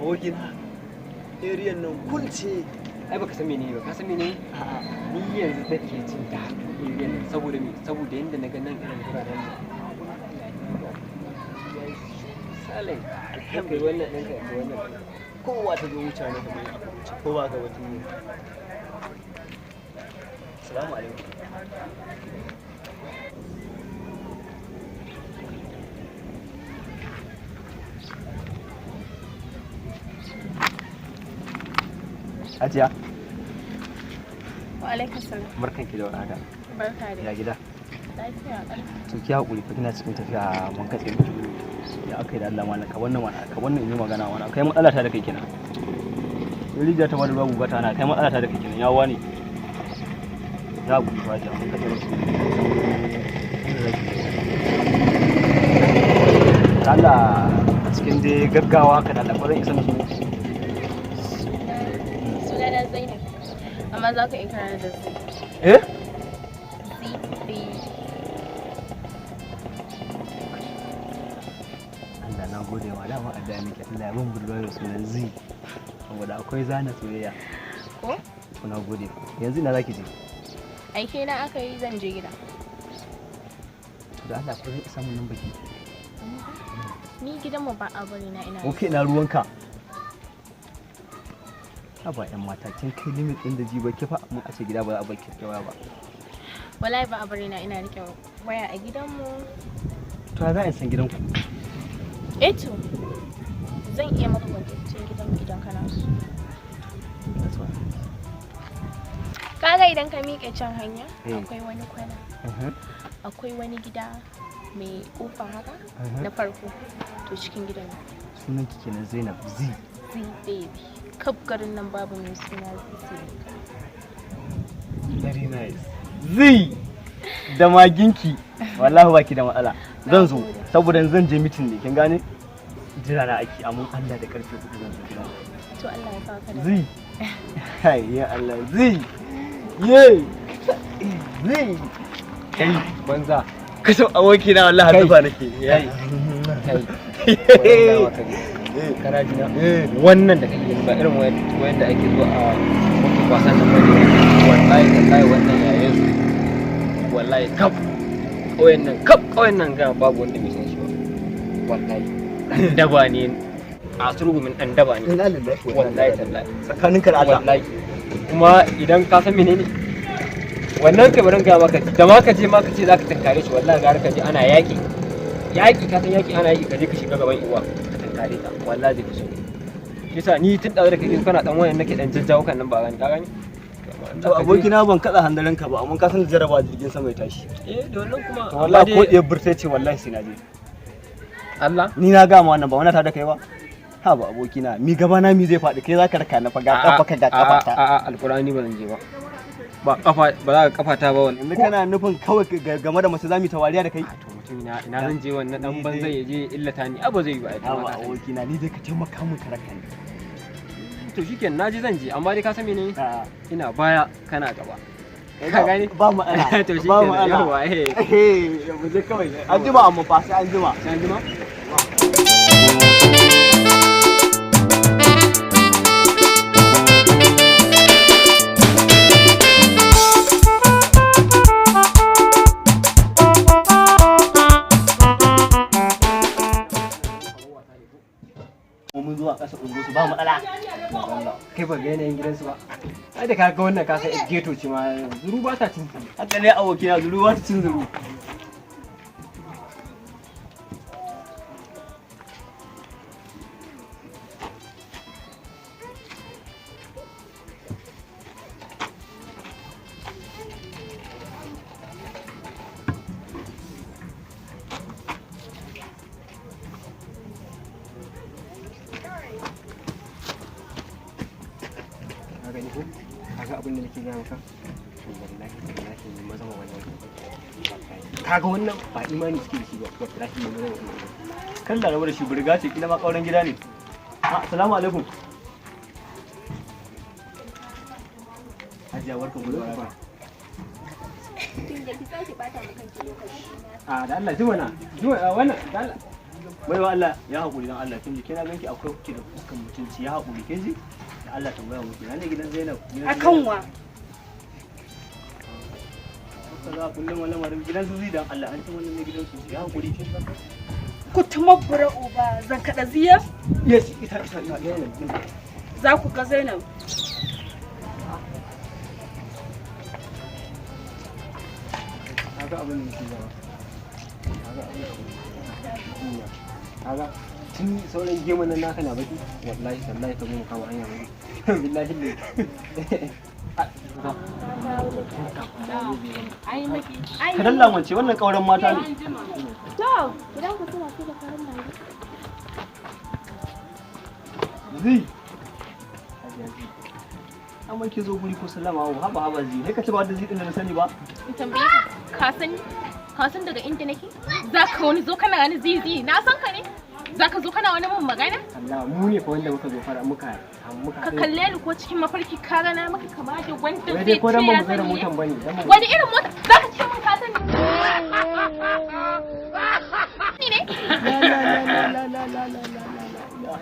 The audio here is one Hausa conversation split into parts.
Abokina, eriyan nan kulce. Ai baka san menene ba, ka san menene? Ni yanzu nake jin daɗin area nan saboda me? Saboda yanda na ga nan irin guraren nan. Salai, kai wannan ɗinka, kai wannan ɗinka. Kowa ta zo wuce ne kamar aka wuce, ko ba ka batun ne. Assalamu alaikum. Hajiya, Wa alaikum salam. barkan ki da warhaka. Barka dai. Ya gida. Lafiya ƙalau. To ki haƙuri fa, kina cikin tafiya mun katse miki. Ya aka yi da Allah mana ka wannan mana ka wannan in yi magana mana kai matsala ta da kai kenan. Rijiya ta bada ruwa guga ta na kai matsala ta da kai kenan ya wani. Ya haƙuri fa Hajiya, mun katse miki. Allah a cikin dai gaggawa haka da Allah ko zan isa musu. Sunana Zainab. Amma za ka iya kira ni da Z. Eh? Z B. Allah na gode wa dama a da miki Allah ya ban budurwa da sunan Z. Saboda akwai zana soyayya. Ko? To na gode. Yanzu ina zaki je? Aike na aka yi zan je gida. To da Allah ko zan isa mun nan baki. Ni gidanmu ba a bari na ina. Ok, na ruwanka. Haba yan mata, kin kai limit ɗin da ji ba ki fa mun a ce gida ba za a bar ki da waya ba. Wallahi ba a bari na ina rike waya a gidanmu. To ya za a san gidanku? Eh to. Zan iya maka kwantaccen gidanmu idan kana so. That's all. Kaga idan ka miƙe can hanya, Eh. akwai wani kwana. Akwai wani gida mai kofa haka na farko. To cikin gidan ne. Sunan ki kenan Zainab Z. Z baby. Kaf garin nan babu mai suna Z sai ni. Very nice. Z da maginki wallahi baki da matsala. Zan zo saboda zan je meeting ne, kin gane? Jira na ake amma Allah da karfe 4 zan zo gidan. To Allah ya kawo ka da. Z. Hai ya Allah Z. Ye. Z. Kai banza. Kaso abokina wallahi Kai. zufa nake. Kai. Kai. Wannan dama ka ji. Kana ji na? Wannan da kake gani ba irin wayan da ake zuwa a muke kwasan nan bane. Wallahi tallahi wannan yayin su. Wallahi kaf ƙauyen nan, kaf ƙauyen nan ga babu wanda bai san shi ba. Wallahi. Dan daba ne. A surgumin dan daba ne. Inna lillahi wa inna Wallahi ilaihi. tallahi. Tsakaninka da Allah. Wallahi. Kuma idan ka san menene wannan kai barin gaya maka da ma ka je ma ka ce za ka tunkare shi, wallahi gara ka je ana yaƙi yaƙi, ka san yaƙi ana yaƙi, ka je ka shiga gaban iwa ka tunkare ta, wallahi zai fi so. Shi yasa ni tun da kake kana dan wayan nake dan jajjawo kan nan ba gani ka gani. To abokina ban katsa handarinka ba amma ka san da jaraba jirgin sama ya tashi. Eh, da wannan kuma. To wallahi ko diyar burtai ce wallahi sai na je. Allah. Ni na gama wannan ba wani ta da kai ba. Ha ba abokina, mi gaba na mi zai faɗi, kai zaka raka na fa, ga kafa ka ga kafa ta. A a, alqur'ani ba zan je ba, ba kafa ba za ka kafa ta ba wannan. Yanzu kana nufin kawai game da mace zamu ta wariya da kai? A to mutum ina ina zan je wannan dan banza ya je illata ni, abu zai yi ba ai. Ha ba abokina, ni dai ka taimaka mun ka raka ni. To shikenan, naji zan je, amma dai ka san menene? A'a. Ina baya kana gaba, ka gane? Ba mu ana. To Ba shikenan. mu ana. Yawa, eh. Eh, mu je kawai. An jima amma fa sai an jima. Sai an jima. Mun zuwa ƙasa unguwarsu ba matsala. Kai ba ga yanayin gidansu ba ai, da ka ga wannan ka san ghetto ce ma, zuru ba ta cin zuru. Haka ne abokina, zuru ba ta cin zuru. Ka gani ko? Kaga abin da nake gaya maka? To wallahi wallahi ni maza ma wannan, kaga wannan ba imani suke da shi ba, wallahi ni maza ma wannan. Kan da rabu da shi, burga ce kila ma kauran gida ne. Assalamu alaikum. Hajiya, barkan ku da warhaka. Tun da ki sake bata mu kanki lokaci. A da Allah jima na jima wannan da Allah. Baiwa Allah ya haƙuri, dan Allah kin ji, kina ganki akwai kuke da fuskan mutunci, ya haƙuri kin ji. Da Allah tambaya muke, nan ne gidan Zainab? Gidan Akan wa? Haka za a kullum wani lamarin gidan su dan Allah an ce wannan ne gidan su, ya haƙuri. Ku tumabbura uba zan kada ziya? Yes, ita ita ita. Za ku ga Zainab. Kaga abin da muke zama, kaga abin da muke, kaga tun sauran gemun nan naka na baki, wallahi tallahi ka zo mu kama hanya mu, billahi ne. Ai maki. Ai. Ka dallamance wannan kauran mata ne. To, gidan ku suna so da farin mage. Zi. Amma ki zo guri ko sallama wa, haba haba zi. Sai ka ci ba da zi din da na sani ba. In tambaye ka, ka san daga inda nake? Za ka wani zo kana wani zizi, na san ka ne? Za ka zo kana wani mun magana? Allah mu ne fa wanda muka zo fara muka muka Ka kalle ni ko cikin mafarki ka gana maka kama da wanda wai zai dai ko ce dan ba ya mu zo da sani ne? motan bane dan ba mu Wani irin mota? Za ka ce mun ka sani? Ni ne? La la la la la la la la la.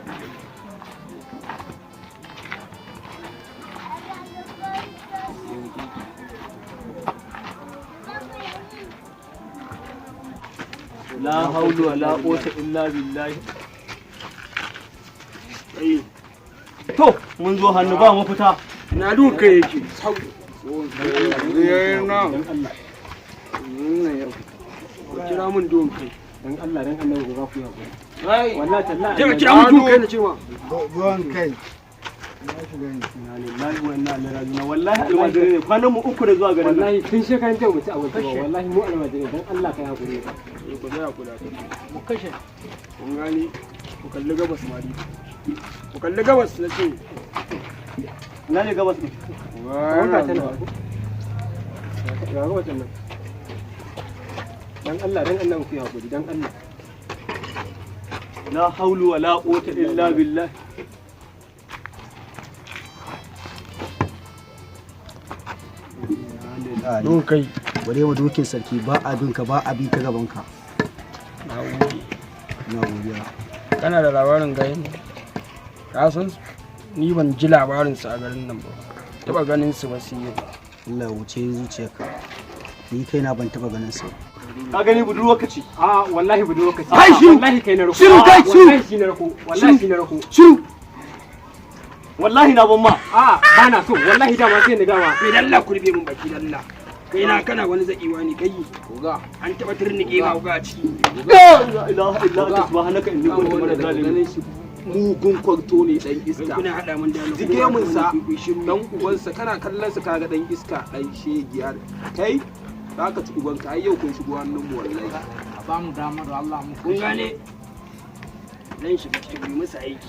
La haulu wala quwwata illa billahi. To, mun zo hannu ba mafita. Na duka yake. Dan Allah. Kira mun duwan kai. Dan Allah, dan Allah ku ga ku yi hakuri. Ai, wallahi tallahi. je ka kira mun duwan kai na cewa. Ruwan kai. Na shiga ne. Inna lillahi wa inna ilaihi raji'un. Wallahi almajiri ne. Kwanan mu uku da zuwa garin nan. Wallahi tun shekaran jiya mu ci abinci ba, wallahi mu almajiri, dan Allah kai hakuri. Eh, ku tsaya ku dace. Mu kashe. Kun gani? Ku kalli gabas mari. Ku kalli gabas na ce. Ina ne gabas ne? Kamar ka tana ba ga ga watan nan. Dan Allah, dan Allah ku yi hakuri, dan Allah. La haulu wala quwwata illa billah. Duwan kai. Bare wa dokin sarki ba abin ka ba abin ta gaban ka. Na gode. Ina godiya. Kana da labarin gayin? Ka san su? Ni ban ji labarin su a garin nan ba. Taba ganin su ba sai yau. Allah ya wuce zuciyarka. Ni kaina ban taba ganin sa. Ka gani budurwarka ce. A wallahi budurwarka ce. Kai, shiru! Wallahi kai na rako. Shiru, kai, shiru! Wallahi shi na rako, wallahi shi na rako. Shiru. Wallahi na ban ma. A ba na so, wallahi dama sai ni dama. Kai dalla ku rufe mun baki dalla. Kai na kana wani zaƙiwa ne kai. Oga, an taɓa turnike ma oga a ciki. La ilaha illa anta subhanaka inni kuntu minaz zalimin. Mugun kwarto ne, dan iska. Kuna haɗa mun dalo. Jigeminsa dan ubansa, kana kallon sa kaga dan iska, dan shegiya. Kai za ka ci ubanka, ai yau kun shigo hannun mu wallahi. Ba mu damar Allah mu Kun gane? Zan shiga cikin musu aiki.